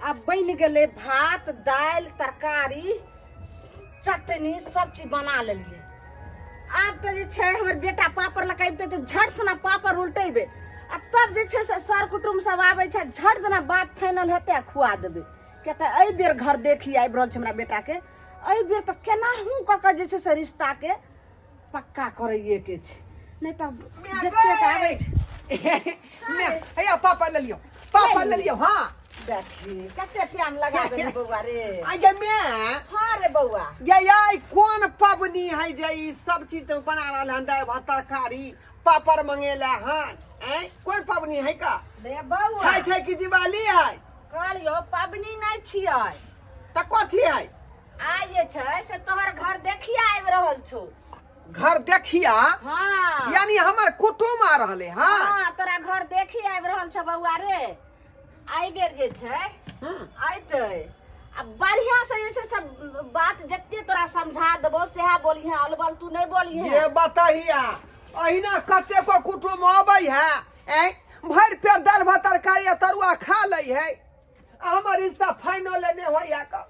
आब बनि गेलै भात दालि तरकारी चटनी सब चीज बना लेलियै। आब तऽ जे छै हमर बेटा पापड़ लऽ कऽ अबितै तऽ झट सना पापड़ उल्टेबै आ तब जे छै से सर कुटुम्ब सब आबै छै, झट दिना बात फाइनल हेतै आ खुआ देबै। किया तऽ एहि बेर घर देखी आबि रहल छै हमरा बेटाके, एहि बेर तऽ केनाहु कऽ कऽ जे छै से रिश्ताके पक्का करैएके छै, नहि तऽ जतेक आबै छै। हैया पापड़ ले लियौ, पापड़ ले लियौ। हाँ देखी कते टाइम लगा देली बौआ रे। आ गे मैं। हाँ रे बौआ। ये ये कोन पबनी है जे ई सब चीज तो बना रहल हन, दालि भात तरकारी पापड़ मंगेला हन? ऐं कोन पबनी है का रे बौआ? छै छै कि दिवाली है? कहलियो पबनी नहीं छियै। त कथी है? आइ जे छै से तोहर घर देखिया आबि रहल छौ। घर देखिया? हाँ। यानी हमर कुटुम आ रहले? हाँ हाँ, तोरा घर देखी आबि रहल छौ बौआ रे। एहि बेर जे छै अयतै आ बढ़िया से जे छै सब बात जते तोरा समझा देबो सेहा बोलिहे, अलबल तू नहीं बोलिहे। ये बताहिया अहिना कतेको कुटुम अबै है, ऐं भरि पेट दालि भात तरकारी आ तरुआ खा लै है आ हमर रिश्ता फाइनल नहि होइया का।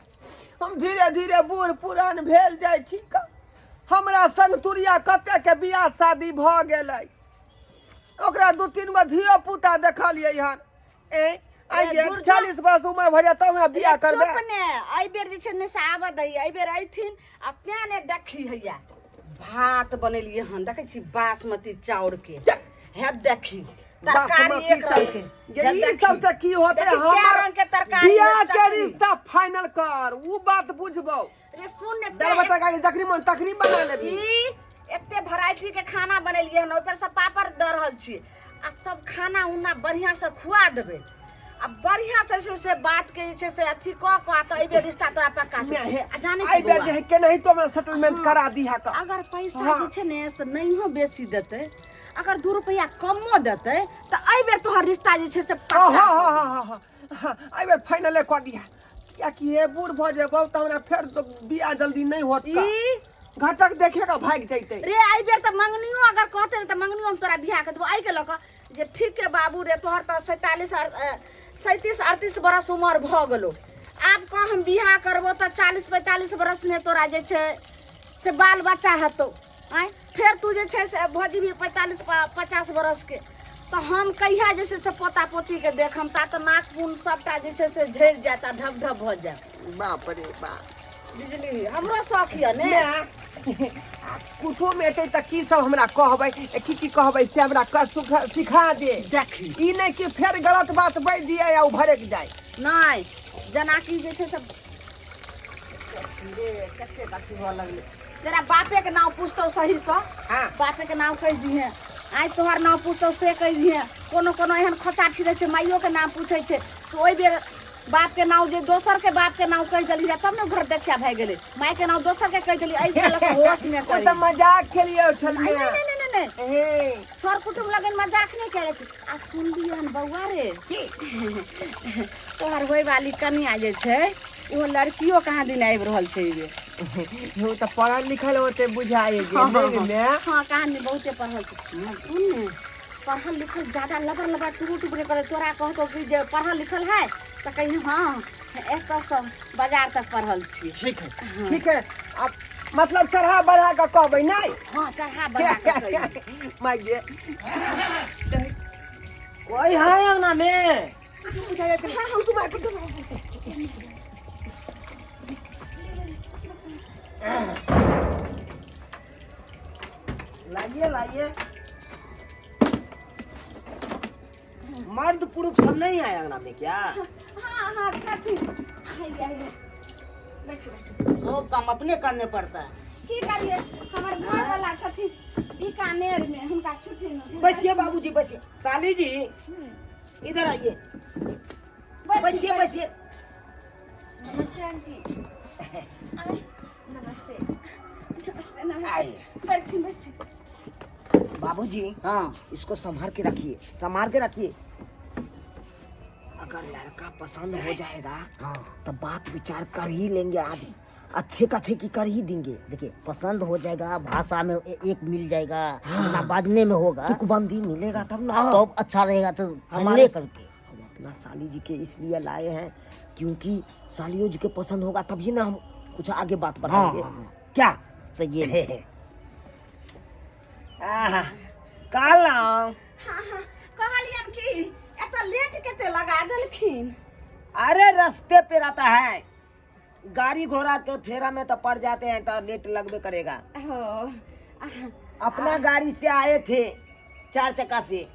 हम धीरे धीरे बूढ़ पुरान भेल जाइ छी का। हमरा संग तुरिया कते के बियाह शादी भऽ गेलै, ओकरा दू तीन गो धियो पुता देखलियै हन। ए आइ ए, जे दूर जा। 40 वर्ष उमर भऽ जायत तब हमरा बियाह करबै। चुप ने, एहि बेर जे छै ने से आबऽ दही, एहि बेर अयथिन आ तें ने देखी हैया भात बनेलियै हन, देखै छी बासमती चाउर के। जा। हे देखी तरकारी बासमती एक रंग के। चाउर। हे ये ई देखी। सब से की होते? देखी, कए हमर रंग के तरकारी बियाह के चटनी। रिश्ता फाइनल कर, उ बात बुझबौ। रे सुन ने, दालि भात तरकारी जखनी मन तखनी बना लेबी। ई एते वेराइटी के खाना बनेलियै हन, ओहि पर से पापड़ दऽ रहल छी आ तब खाना उना बढ़िया से खुआ देबै आ बढ़िया से से, से बात के जे छै से अथी कऽ कऽ आ तऽ एहि बेर रिश्ता तोरा पक्का छौ। आ जानै आई छी बेर बौआ, जे है केनाहितो हमरा सेटलमेंट करा दिहा का। अगर पैसा हाँ। जे छै ने से नहियो बेसी देतै, अगर 2 रुपया कमो देतै तऽ एहि बेर तोहर रिश्ता जे छै से पक्का हाँ हाँ कऽ हाँ हाँ हाँ हाँ, एहि बेर फाइनले कऽ दिहा, कियाकि हे बूढ़ भऽ जेबौ तऽ हमरा फेर तो बियाह जल्दी नहीं होत का। ई घटक देखेगा भागि जैतै रे। एहि बेर तऽ मंगनियो अगर कहतै ने तऽ मंगनियो हम तोरा बियाह कऽ देबौ। एहि के लऽ कऽ जे ठीक है बाबू रे, तोहर तऽ 47 37 38 बरस उमर भऽ गेलो, आब कह हम बियाह करबो तऽ 40 45 बरस में तोरा जे छै से बाल बच्चा हेतौ। आँय फेर तू जे छै से भऽ जेबही 45 50 बरस के, तऽ हम कहिया जे छै से पोता पोती के देखम? ता तऽ नाक पुन सबटा जे छै से झड़ि जायत आ ढब ढब भऽ जायत। बाप रे बाप। बुझली, हमरो शौक यऽ ने। माय, कुटुम एतै तऽ की सब हमरा कहबै, की की कहबै से हमरा सिखा दे। देखी ई नहि कि फेर गलत बात बाजि दिए आ ओ भड़कि जाय। नहि, जेनाकि जे छै से रे कते अथी हुअ लगलै। तेरा बापे के नाम पूछतौ सही से, हाँ। बापे के नाम कहि दिहे। आइ तोहर नाम पूछतौ से कहि दिहे। कोनो कोनो एहन खोचाठी रहै छै, माइयो के नाम पूछै छै, तऽ ओहि बेर बाप के नाम जे दोसर के बाप के नाम कहि देली रहे तब ने घर देखिया भए गेलै। माय के नाम दोसर के कहि देली, एहि के लऽ कऽ होश मे ओ करी। तऽ मजाक खेलियौ छल। नहीं, नहीं, नहीं, नहीं, नहीं। हे सर कुटुम्ब लगन मजाक नहीं करे छै। आ सुनलियै हन बौआ रे, की तोहर होय वाली कनिया जे छै ओहो लड़कियो कहाँ दिन आबि रहल छै एहि बेर। ओ तऽ पढ़ल लिखल होते बुझाइ जे हाँ, नहि रे माय? हाँ, कहाँ दिन बहुते पढ़ल छै। आ सुन ने, पढ़ल लिखल ज्यादा लबर लबर टुरु टुरु करे। तोरा कहतो कि जे पढ़ल लिखल है तऽ कही हाँ एतऽसँ बाजार तक पढ़ल छी। ठीक है, ठीक है। अब मतलब चढ़ा बढ़ा कऽ कहबै नहि? हाँ, चढ़ा बढ़ा कऽ कहियै। माय गे। कोई है अंगना में? लाइए लाइए। मर्द पुरुष सब नहीं आए अंगना में क्या? हाँ हाँ, छथिन। आइए आइए, बैठू बैठू। सब काम अपने करने पड़ता है। की करिए, हमर घर वाला छथिन बीकानेर में, हुनका छुट्टी में। बैसिए बाबूजी, बैसिए। साली जी इधर आइए। बैसिए बैसिए। नमस्ते आंटी। आइ, नमस्ते नमस्ते नमस्ते। आइए। बैठी बैठी। बाबूजी। हाँ। इसको संभाल के रखिए, संभाल के रखिए। अगर लड़का पसंद हो जाएगा हाँ। तो बात विचार कर ही लेंगे, आज अच्छे कच्छे की कर ही देंगे। देखिए पसंद हो जाएगा, भाषा में एक मिल जाएगा। हाँ। ना बाजने में होगा, तुकबंदी मिलेगा तब ना तो अच्छा रहेगा, तो हमारे करके। अपना साली जी के इसलिए लाए हैं क्योंकि सालियों जी के पसंद होगा तभी ना हम कुछ आगे बात बढ़ाएंगे। क्या सही है। आहा, कहलहुँ। हाँ हाँ, कहलियन कि एतऽ लेट कते लगा देलखिन। अरे रास्ते पे रहता है, गाड़ी घोड़ा के फेरा में तो पड़ जाते हैं तो लेट लगबे करेगा। हो। अपना गाड़ी से आए थे चार चक्का से,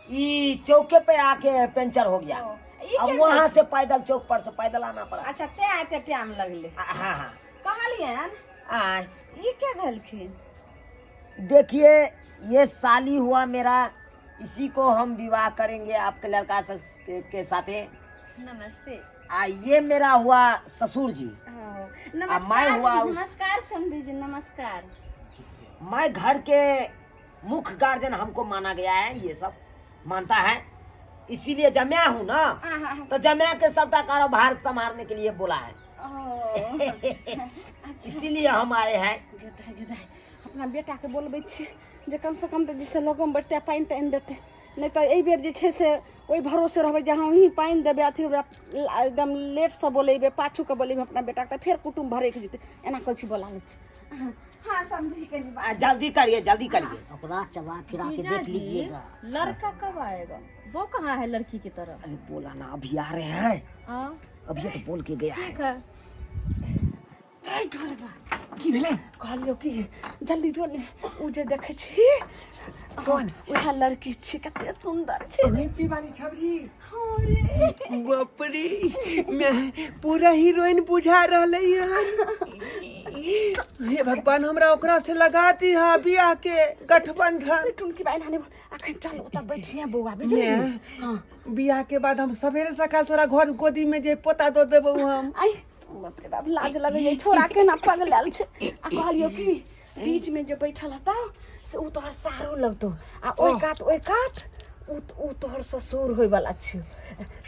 ई चौके पे आके पंचर हो गया। ओ, ई अब के वहां से पैदल चौक पर से पैदल आना पड़ा। अच्छा, ते आते टाइम लगले। हाँ हाँ। कहलियन आ, ई के भेलखिन? देखिए ये साली हुआ मेरा, इसी को हम विवाह करेंगे आपके लड़का के साथे। नमस्ते। आ ये मेरा हुआ ससुर जी। ओ, मैं नमस्कार। हुआ नमस्कार समधी जी, नमस्कार। मैं घर के मुख्य गार्जियन हमको माना गया है, ये सब मानता है, इसीलिए जम्या हूँ ना। हाँ, हाँ। तो जम्या के सबटा कारोबार संभालने के लिए बोला है। ओ, इसीलिए हम आए हैं। गेदाइ गेदाइ, अपना बेटाके बोलबै छियै जे कमसँ कम तऽ जैसे लगमे बैठतै, पानि तानि देतै, नहि तऽ एहि बेर जे छै से ओहि भरोसे रहबै जे हमही पानि देबै, अथी ओकरा एकदम लेटसँ बोलेबै, पाछूके बोलेबै अपना बेटाके, तऽ फेर कुटुम्ब भरकि जेतै। एना कहै छी, बोला लै छी। हाँ समझी, कनी बात। जल्दी करिए, जल्दी करिए। अपना चला फिरा के जीजा देख जी, लीजिएगा। लड़का कब आएगा? वो कहाँ है लड़की की तरफ? अरे बोला ना, अभी आ रहे हैं। हाँ। अभी तो बोल के गया है। ठीक है। की भेलै? कहलियौ कि जल्दी जो ने, ओ जे देखै छी। कोन? उएह लड़की छी, कते सुन्दर छै। पी वाली छबरी? हाँ रे। बाप रे, मैं पूरा हीरोइन बुझा रहलै हन। हे भगवान, हमरा ओकरा से लगा दी हा बियाह के गठबंधन। टुनकी बाइ नानी, अखन चल ओतऽ बैठिए बौआ, बुझली? मैं बियाह के बाद हम सवेरे सकाल तोरा घर गोदी में जे पोता दो देबौ हम। आई बाप रे बाप, लाज लगैए, छोरा केना पगलायल छै। आ कहलियौ कि बीच में जे बैठल हतौ से उ तोहर सारू लगतौ, आ ओहि कात, ओहि कात उ तोहर ससुर होय वाला छियौ।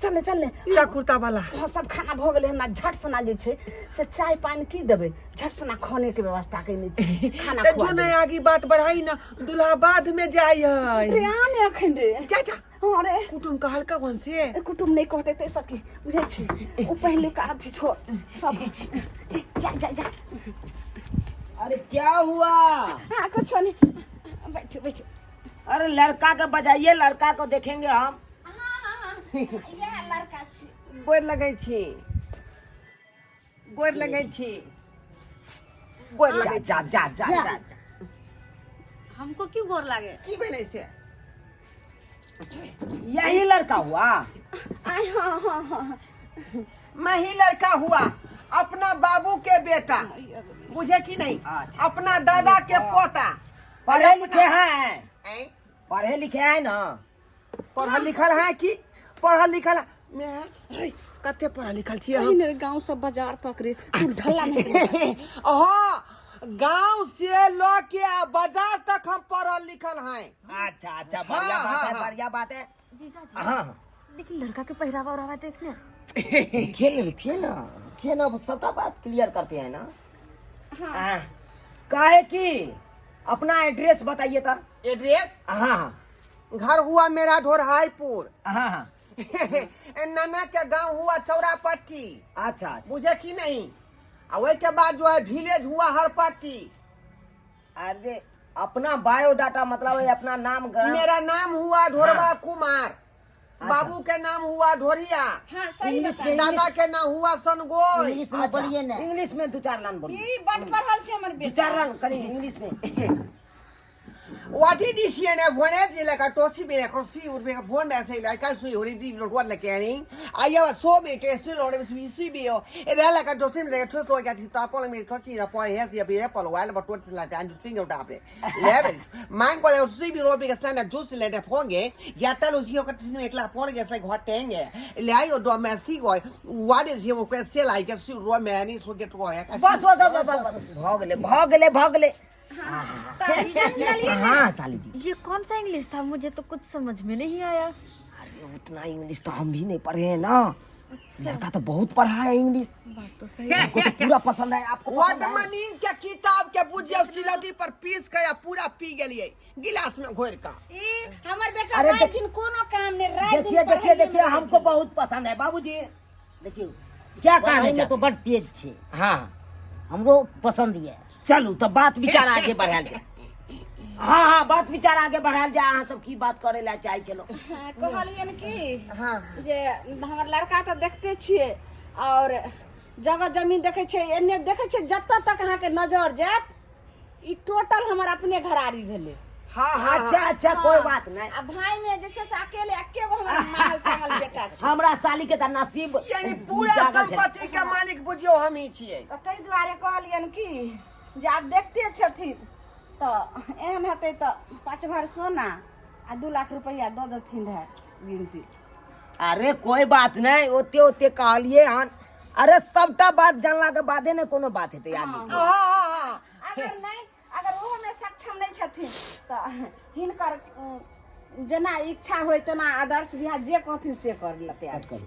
चल ने, चल ने। पीला कुर्ता वाला? हाँ, सब खाना भऽ गेलै। हमरा झट सना जे छै से चाय पानि की देबै, झट सना खाने के व्यवस्था केने छी, खाना तऽ खुआ जो देबै। नहीं आगे बात बढ़ाई ना, दूल्हा बाद में जाय है। रे आ ने अखन रे। जा जा। हाँ रे। कुटुम कहलका कौन से? कुटुम नहि कहतै ताहि सकी बुझै छी, ओ पहिलुका अथी छोड़ सब, जा जा जा। अरे क्या हुआ? हाँ, कुछो नहीं, बैठो बैठो। अरे लड़का के बजाइए, लड़का को देखेंगे हम। हाँ, इएह लड़का छी। गोर लगै छी, गोर लगै छी, गोर जा लगै। जा जा जा जा जा। हमको क्यों गोर लागे? की भेलै से? यही लड़का हुआ? आय हाँ हाँ हाँ। मैं ही लड़का हुआ, अपना बाबू के बेटा, बुझे कि नहीं? अच्छा। अपना दादा के पोता। पढ़े लिखे हैं? ऐं? पढ़े लिखे हैं ना? पढ़ल लिखल है कि पढ़ल लिखल है? मैं है, कते पढ़ल लिखल छियै हम? कहीं ने गाँव से बाजार तक रे, तू ढल्ला नहीं। हाँ, गांव से ल के आ बाजार तक हम पढ़ल लिखल हैं। अच्छा अच्छा, बढ़िया हाँ, बात है। हाँ, बढ़िया बात है। जीजा जी। हाँ हाँ। लेकिन लड़का के पहरावा उहरावा देखने। रुकिए ना, रुकिए ना, रुकिए ना, अब सबका बात क्लियर करते हैं ना। हाँ। काहे कि अपना एड्रेस बताइए था। एड्रेस? हाँ हाँ। घर हुआ मेरा ढोरहाईपुर। हाँ हाँ। नाना के गांव हुआ चौरापट्टी। अच्छा अच्छा। बुझे कि नहीं? आ वही के बाद जो है विलेज हुआ हरपट्टी। अरे अपना बायोडाटा, मतलब है अपना नाम, ग्राम। मेरा नाम हुआ ढोरबा हाँ। कुमार, बाबू के नाम हुआ ढोरिया, हाँ, सही इंग्लिश बता। में। दादा के नाम हुआ सनगोई। इंग्लिश में बोलिए ना। इंग्लिश में दो चार लाइन बोलिए। ई बड पढ़ल छै हमर दो बेटा। चार लाइन करिए इंग्लिश में। What is this here? Phone is like a tosi be like see would be a phone that say like I see you did what like any. I have so many still on the see be and I like a tosi like a tosi like a top on me touching a point has a be apple while but what's like and single top level. Man go see be robbing a standard juice let a phone Yatal was here एकला phone gets like what tang le I do messy go what is here say like a see romani so get go. बस बस बस बस बस, भऽ गेलै, भऽ गेलै, भऽ गेलै। तऽ समझलियै? हाँ साली जी। ये कौन सा इंग्लिश था? मुझे तो कुछ समझ में नहीं आया। अरे उतना इंग्लिश तो हम भी नहीं पढ़े हैं ना। लड़का तो बहुत पढ़ा है इंग्लिश। बात तो सही। हमको तो पूरा पसंद है। आपको वर्ड पसंद है? मनिंग के किताब के बुझियौ सिलौटी पर पीस के आ पूरा पी गेलियै गिलास में घोरि के। ई हमर बेटा अरे रात देखिए- दिन कोनो काम नहीं, रात दिन देखिए देखिए पढ़ाइए देखिए, में हमको रहै छै। बहुत पसंद है बाबूजी। देखियो क्या कहना पढ़ाई में चाहते तो बड़ तेज छे। हाँ। हमरो पसंद ये। चलू तो बात विचार आगे बढ़ायल जाए। हाँ हाँ, बात विचार आगे बढ़ायल जाए। अहाँ सब की बात करे ला चाहे चलो। हाँ, कहलियन कि हाँ। जे हमर लड़का तऽ देखते छियै और जगह जमीन देखै छियै, एन्ने देखै छियै, जतऽ तक अहाँके नजर जायत ई टोटल हमर अपने घरारी भेलै। हाँ हाँ। अच्छा अच्छा, कोई बात नहीं। आ भाई में जे छै से अकेले एके गो हमर माल चावल बेटा छै। हमरा साली के तऽ नसीब यानी पूरा जागल छलै। संपत्ति के मालिक बुझियौ हम ही छियै। तऽ ताहि दुआरे कहलियन कि जे आब देखते छथिन तऽ एहन हेतै तऽ 5 भर सोना आ 2 लाख रुपैआ दऽ देथिन रहए गिनती। अरे कोई बात नहीं, ओते ओते कहलिए हन। अरे सबटा बात जानला के बादे ने कोनो बात हेतै आगे। हाँ हाँ हाँ। अगर नहीं, अगर ओहो में सक्षम नहीं छथिन तऽ हिनकर जेना इच्छा होय तेना आदर्श बियाह जे कहथिन से कर लए तैयार छी।